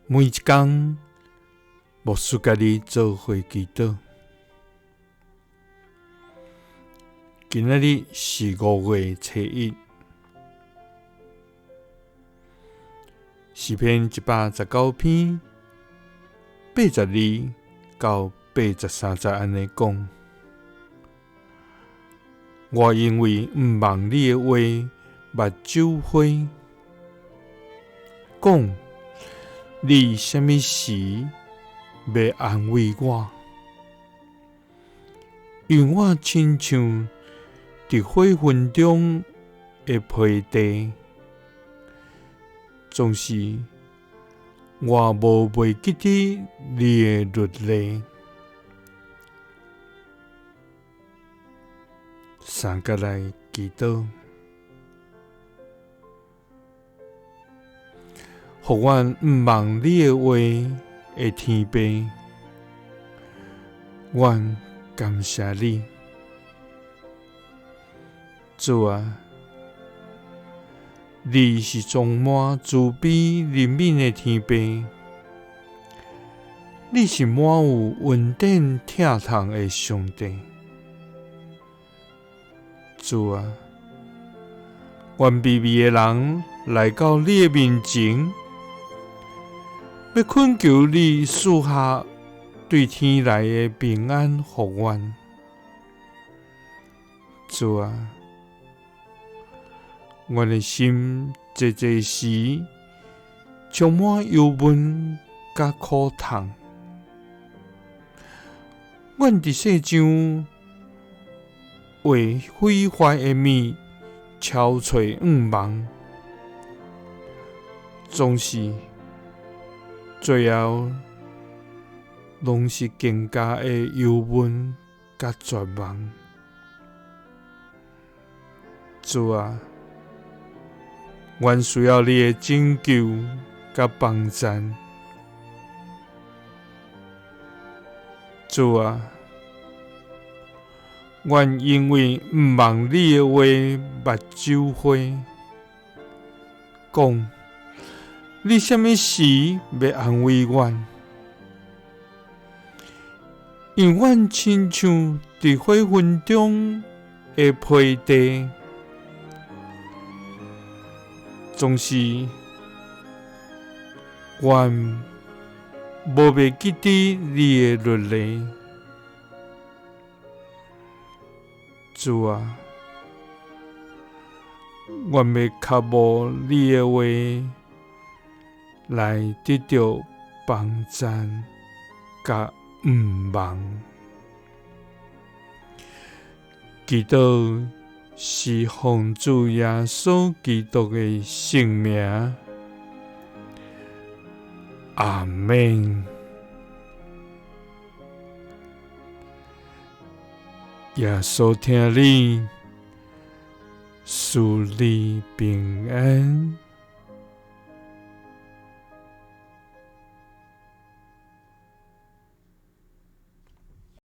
每一工，牧师佮你做伙祈祷。今仔日是5月初1，诗篇119篇82到83节按呢讲：我因为毋望你的话，目睭花，讲，你啥物时欲安慰我？因为我亲像伫火焚中的皮地，总是我无袂记得你的律例。三个来祈祷，予阮毋望你的话的天父，阮感谢你，主啊，你是充满慈悲怜悯的天父，你是满有恩典疼痛的上帝。主啊，愿卑微的人来到你的面前，欲恳求你赐下对天来的平安予阮。主啊，阮的心济济时充满忧闷佮苦痛，阮伫世上为毁坏的物憔悴向望，总是最后拢是更加的忧闷佮绝望。主啊，阮需要你的拯救佮帮助。主啊，阮因为毋望你的话，目睭花，讲，你啥物时欲安慰阮？因为阮亲像伫火焚中的皮地，总是阮无袂记得你的律例。主啊，阮欲渴慕你的话来得著帮赞佮毋望。祈祷是奉主耶稣基督的圣名，阿们。耶稣疼你，赐你平安。